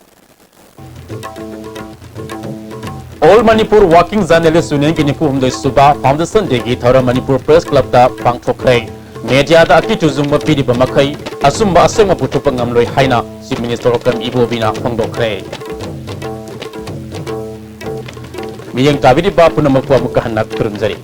ꯑꯣꯜ ꯃꯅꯤꯄꯨꯔ ꯋꯥꯔꯀꯤꯡ ꯖꯔꯅꯦꯂꯤꯁ ꯌꯨꯅꯤꯌꯟꯒꯤ ꯅꯤꯐꯨ ꯍꯨꯝꯗꯣꯏ ꯁꯨꯕ ꯐꯥꯎꯟꯗꯦꯁꯟ ꯗꯦꯒꯤ ꯊꯧꯔꯝ ꯃꯅꯤꯄꯨꯔ ꯄ꯭ꯔꯦꯁ ꯀ꯭ꯂꯕꯇ ꯄꯥꯡꯊꯣꯛꯈ꯭ꯔꯦ꯫ ꯃꯦꯗꯤꯌꯥꯗ ꯑꯀꯤ ꯇꯨꯖꯨꯡꯕ ꯄꯤꯔꯤꯕ ꯃꯈꯩ ꯑꯆꯨꯝꯕ ꯑꯁꯦꯡꯕ ꯄꯨꯊꯣꯛꯄ ꯉꯝꯂꯣꯏ ꯍꯥꯏꯅ ꯆꯤꯐ ꯃꯤꯅꯤꯁꯇꯔ ꯑꯣꯀ꯭ꯔꯝ ꯏꯕꯣꯕꯤꯅ ꯐꯣꯡꯗꯣꯛꯈ꯭ꯔꯦ꯫ ꯃꯤꯠꯌꯦꯡ ꯇꯥꯕꯤꯔꯤꯕ ꯄꯨꯝꯅꯃꯛꯄꯨ ꯑꯃꯨꯛꯀ ꯍꯟꯅ ꯈꯨꯔꯨꯝꯖꯔꯤ꯫